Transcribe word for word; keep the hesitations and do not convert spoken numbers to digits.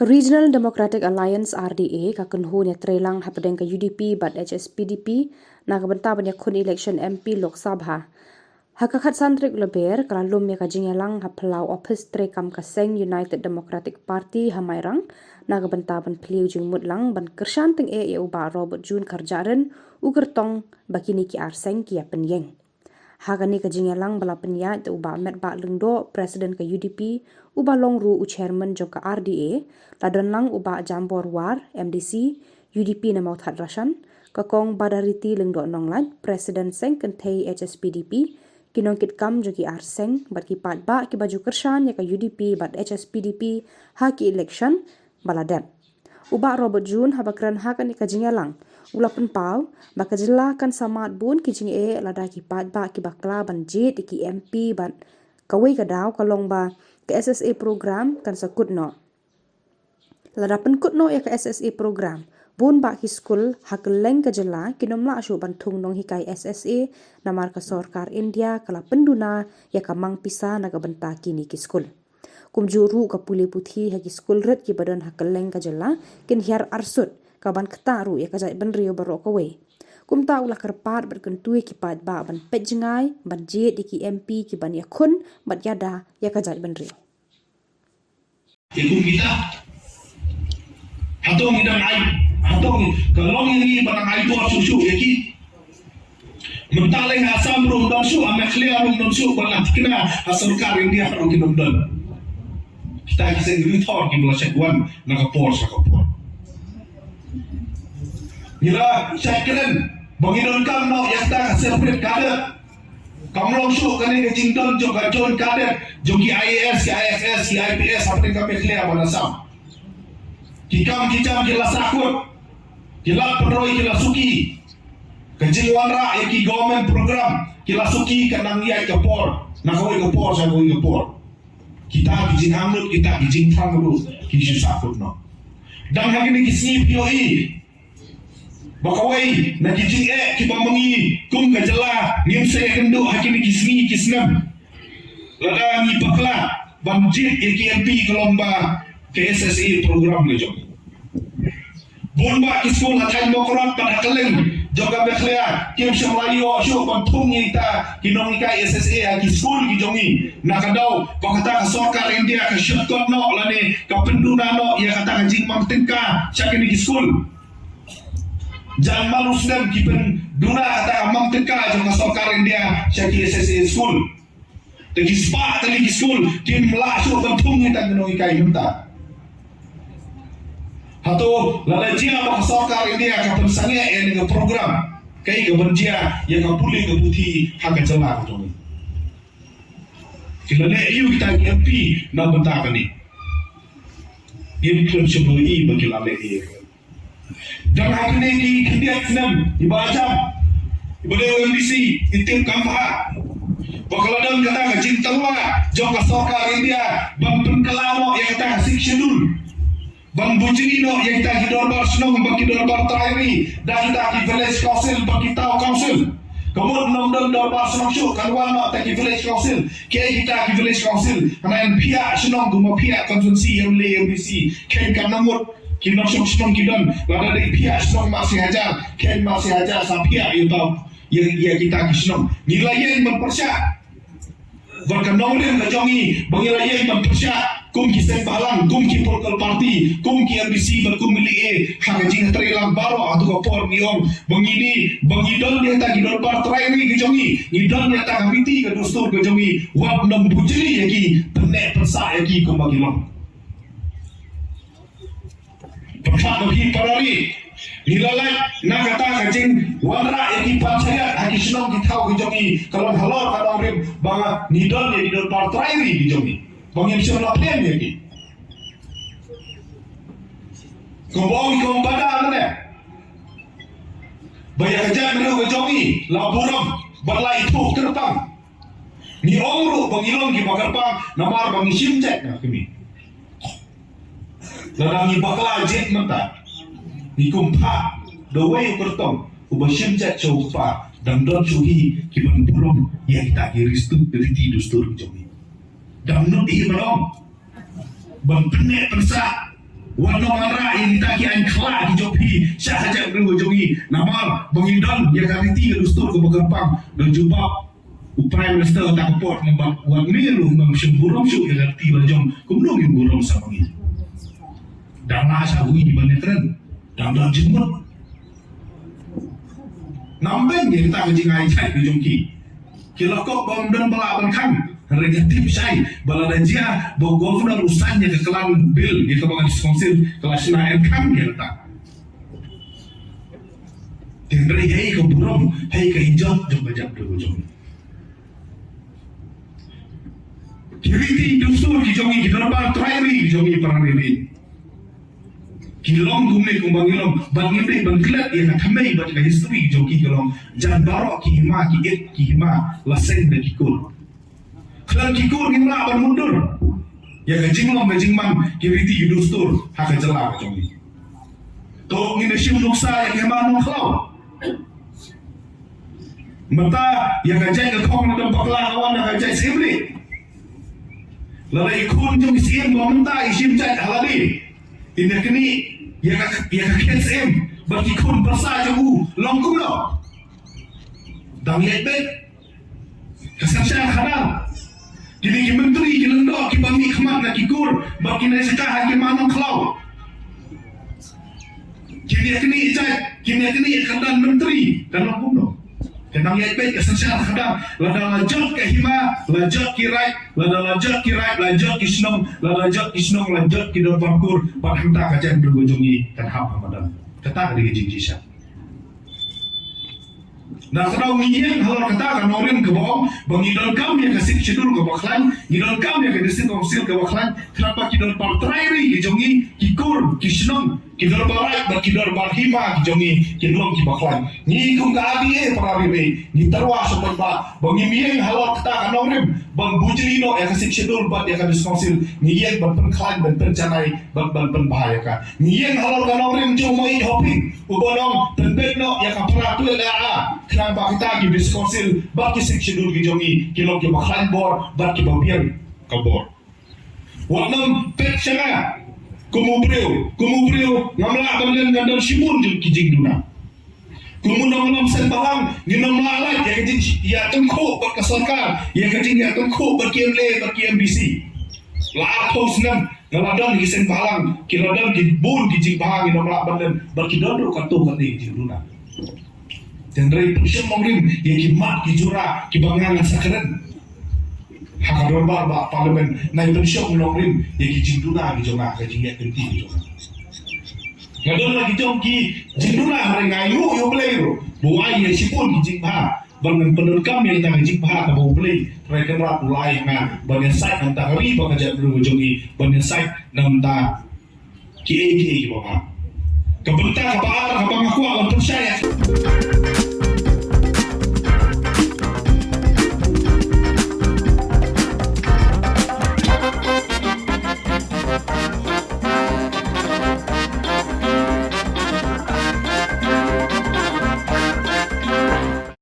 Regional Democratic Alliance, R D A, ka kynhun ïatreilang hapdeng ka U D P bad H S P D P na ka bynta ban ïakhun election M P Lok Sabha. Ha ka khatsan tarik Lber ka la lum ïa ka jingïalang ha phyllaw ophis treikam ka seng United Democratic Party ha Mairang na ka bynta ban plie jingmut lang ban kyrshan tyngeh ïa u Bah Robert June Kharjahrin, u kyrtong ba kine ki ar seng ki ïa pynïeng. Ha kane ka jingïalang ba la pynïaid da u Bah Metbah Lyngdoh, President ka U D P, u Bah Long ruh u Chairman jong ka R D A, la don lang u Bah Jambor War, M D C, U D P na Mawthadraishan, ka Kong Badariti Lyngdoh Nonglait, President Seng Kynthei H S P D P, ki nongkitkam jong ki ar seng bad ki paidbah kiba ju kyrshan ïa ka U D P bad H S P D P ha ki election ba la dep. U Bah Robert June haba kren ha kane ka jingïalang u la pynpaw ba ka jylla kan sa mad bun ki jingeh lada ki paidbah ki bakla ban jied ïa ki M P bad kawei ka daw ka long ba ka S S A program kan sa kut noh. Lada pynkut noh ïa ka S S A program, bun bah ki skul ha kylleng ka jylla kin ym lah shuh ban thung nonghikai S S A namar ka sorkar India ka la pynduna ïa ka mang pisa na ka bynta kine ki skul. Kumjuh ruh ka pule puthi ha ki skul rit kiba don ha kylleng ka jylla kin hiar arsut, kaban ktah ruh ïa ka jaitbynriew baroh kawei. Kumta u la kyrpad bad kyntu ïa ki paidbah ban peit jngai ban jied ïa ki M P kiban ïakhun bad ïada ïa ka jaitbynriew. Ïa kum kita. Hato ngi dang ai, hato ngi, ka long ïa ngi ba dang ai bor shuh shuh ïa ki. Mynta lei ha Assam ruh ym don shuh, ha Meghalaya ruh ym don shuh, ba nga thikna ha sorkar India ruh kin ym don. Kita ki seng riewthor kiba la shait wan na ka por sha ka por. Ngi la shait kren ba ngi donkam noh ïa kata ka separate cadre. Kam long shuh kane ka jingdon jong ka joint cadre jong ki I A S, ki I F S, ki I P S hapdeng ka Meghalaya bad Assam. Ki kam ki jam ki la sahkut, ki la pynroi, ki la suki. Ka jingwanrah ïa ki government program ki la suki, ka nang ïaid ka por na kawei ka por sha kawei ka por. Kita ki jingangnud, kita ki jingthrang ruh ki shu sahkut noh. Dang ha kine ki sngi phi ïohi ba kawei na ki jingeh kiba ma ngi kum ka jylla ngim sa ïakynduh ha kine ki sngi ki snem. Lada ngi bakla ban jied ïa ki M P ka long ba ka S S A program la jong. Bun bah ki skul ha thaiñ Mawkyrwat bad ha kylleng jong ka Meghalaya kim shym la ïoh shuh ban thung ïa kita ki nonghikai S S A ha ki skul ki jong ngi. Na ka daw ba kata ka sorkar India ka shut kot noh lane ka pynduna noh ïa kata ka jingmang tyngka sha kine ki skul. Jan malu snem ki pynduna kata ka mang tyngka jong ka sorkar India sha ki S S A skul. Te ki spah tylli ki skul kim lah shuh ban thung ïa kita ki nonghikai mynta. Hato lada jia ba ka sorkar India ka pynsangeh ïa kane ka program, kaei kaban jia ïa ka pule ka puthi ha ka jylla ka jong ngi? Ki la leh aïu kita ki M P na bynta kane? Ngim khlem shym ïohi ba ki la leh aïu. Dang ha kine ki khyndiat snem iba jam, iba dei u M D C i Tim Khambha, ba ka la don kata ka jingtyrwa jong ka sorkar India ban pynkylla noh ïa kata ka Sixth Schedule, ban bujli noh ïa kita ki dorbar shnong bad ki dorbar trai ri da kita ki village council bad ki town council. Ka mut ym don dorbar shnong shuh, kan wan noh da ki village council. Kiei kita ki village council? Hynrei phiah shnong, kumba phiah constituency M L A, M D C, kheiñ katno ngut ki nongshong shnong ki don? Lada dei phiah shnong, ma shi hajar, kheiñ ma shi hajar, sa phiah ïa uta, ïa, ïa kita ki shnong. Ngi la ïeng ban pyrshah bad ka nongrim ka jong ngi ba ngi la ïeng ban pyrshah kum ki seng bhalang, kum ki political party, kum ki M D C bad kum ki M L A, ha ka jingtreilang baroh. Hato ka por ngi ong ba ngi ni, ba ngi don ïa kita ki dorbar trai ri ki jong ngi, ngi don ïa kita ka riti ka dustur ka jong ngi? Wat nang bujli ïa ki, pynneh pynsah ïa ki kumba ki long. Pyrkhat noh ki para ri, ngi la lait na kata ka jingwanrah ïa ki panchayat ha ki shnong ki thaw ki jong ngi, ka long halor ka nongrim ba ngi don ïa ki dorbar trai ri ki jong ngi, ba ngim shym la pynïeng ïa ki. Kumba ong i kong Bada mynne, ba ïa ka jaitbynriew ka jong ngi la burom bad la ithuh kyrpang. Ngi ong ruh ba ngi long kiba kyrpang namar ba ngi shim jait na kmie. Lada ngi bakla jied mynta, ngi kum phah da uwei u kyrtong uba shim jait sha u kpa, dang don shuh hi kiban burom ïa kita ki riti, riti dustur ki jong ngi? Dang nud hi ban ong, ban pynneh pynsah Wat nang wanrah ïa kita ki aiñ khlad ki jong phi sha ka jaitbynriew ka jong ngi. Namar ba ngi don ïa ka riti ka dustur kaba kyrpang. Don jubab u Prime Minister kata ka por namar wat ngi ruh ngam shym burom shuh ïa ka riti ba jong. Kumno ngin burom sa ba ngi dang la sha wi ban ïakren. Dang don jingmut. Ngam beiñ ïa kita ka jingai jait ka jong ki. Ki la kop ba ym don ba lah ban khang. Hynrei nga tip shai ba lada jia ba u Governor u sign ïa ka klan bill ïa kaba ngan District Council ka la shna em khang ïa kata. Te hynrei hei ka burom, hei ka ijot jong ka jaitbynriew ka jong ngi. Ki riti dustur ki jong ngi, ki dorbar trai ri ki jong ngi, para ri ri. Ki long kumne kumba ngi long, bad ngim dei ban klet ïa ka thymmei bad ka history jong ki, ki long jan baroh ki hima, ki it ki hima la seng da ki kur. Khlem ki kur ngim lah ban mutdur ïa ka jinglong ka jingman ki riti ki dustur ha ka jylla ka jong ngi. To ngin da shim nuksa ïa ka hima Nongkhlaw. Mynta ïa ka jait ka khong na ka bakla ka wan na ka jait Syiemlieh. Lada i khun jong i Syiem ba mynta i shim jait ha lade, in ïa kane ïa ka, ïa ka khet Syiem bad ki khun pyrsa jong u long kumno? Dang ïaid beit ka synshar khadar. Kine ki myntri ki lyngdoh kiba mih khmat na ki kur bad ki nongshakha ha ki hima Nongkhlaw. Kine kine jait, kine kine kyrdan myntri kan long kumno? Kan nang ïaid beit ka synshar khadar. Lada la jot ka hima, la jot ki raid, lada la jot ki raid, la jot ki shnong, lada la jot ki shnong, la jot ki dorbar kur, bad hangta ka jaitbynriew ka jong ngi kan hap ha madan. Kata ka dei ka jingjia. Na kata ngi ïeng halor kata ka nongrim kaba ong ba ngi donkam ïa ka Sixth Schedule kaba khlaiñ, ngi donkam ïa ka District Council kaba khlaiñ, khnang ba ki dorbar trai ri ki jong ngi, ki kur, ki shnong, ki dorbar raid bad ki dorbar hima ki jong ngi kin long kiba khlaiñ. Ngi kum ka R D A para ri ri ngi tyrwa sha paidbah ba ngim ïeng halor kata ka nongrim ban bujli noh ïa ka Sixth Schedule bad ïa ka District Council. Ngi ïeng ban pynkhlaiñ, ban pynjanai bad ban pynbha ïa ka. Ngi ïeng halor ka nongrim jong u Maieit Hoping uba ong pynbeit noh ïa ka para twiel A A khnang ba kita ki District Council bad ki Sixth Schedule ki jong ngi ki long kiba khlaiñ bor bad kiba biang ka bor. Wat nym peit sha nga kum u briew, kum u briew ngam lah ban len, ngan don shibun jong ki jingduna. Kum u nongïalam seng bhalang ngin nym lah lait ïa ka jingïatyngkhuh bad ka sorkar, ïa ka jingïatyngkhuh bad ki M L A bad ki M D C. La arphew snem nga la don ki seng bhalang, ki la don ki bun ki jingbha, ngin nym lah ban len bad ki don ruh katto katne ki jingduna. Te hynrei pynshong nongrim ïa ki mat ki jura kiba nga ngan sa kren ha ka dorbar ba Parliament, nai pynshong nongrim ïa ki jingduna ki jong nga, ka jingïakhynti ki jong nga. Nga don la ki jong ki jingduna, hynrei nga ïoh ïa U Blei ruh ba u ai ïa shibun ki jingbha ban ngan pyndonkam ïa kita ki jingbha kaba U Blei Trai Kynrad u la ai ha nga ban ïasaid na ka bynta ka ri bad ka jaitbynriew ka jong ngi, ban ïasaid na ka bynta kiei kiei kiba bha. Ka bynta kaba ar kaba nga kwah ban pynshai ïa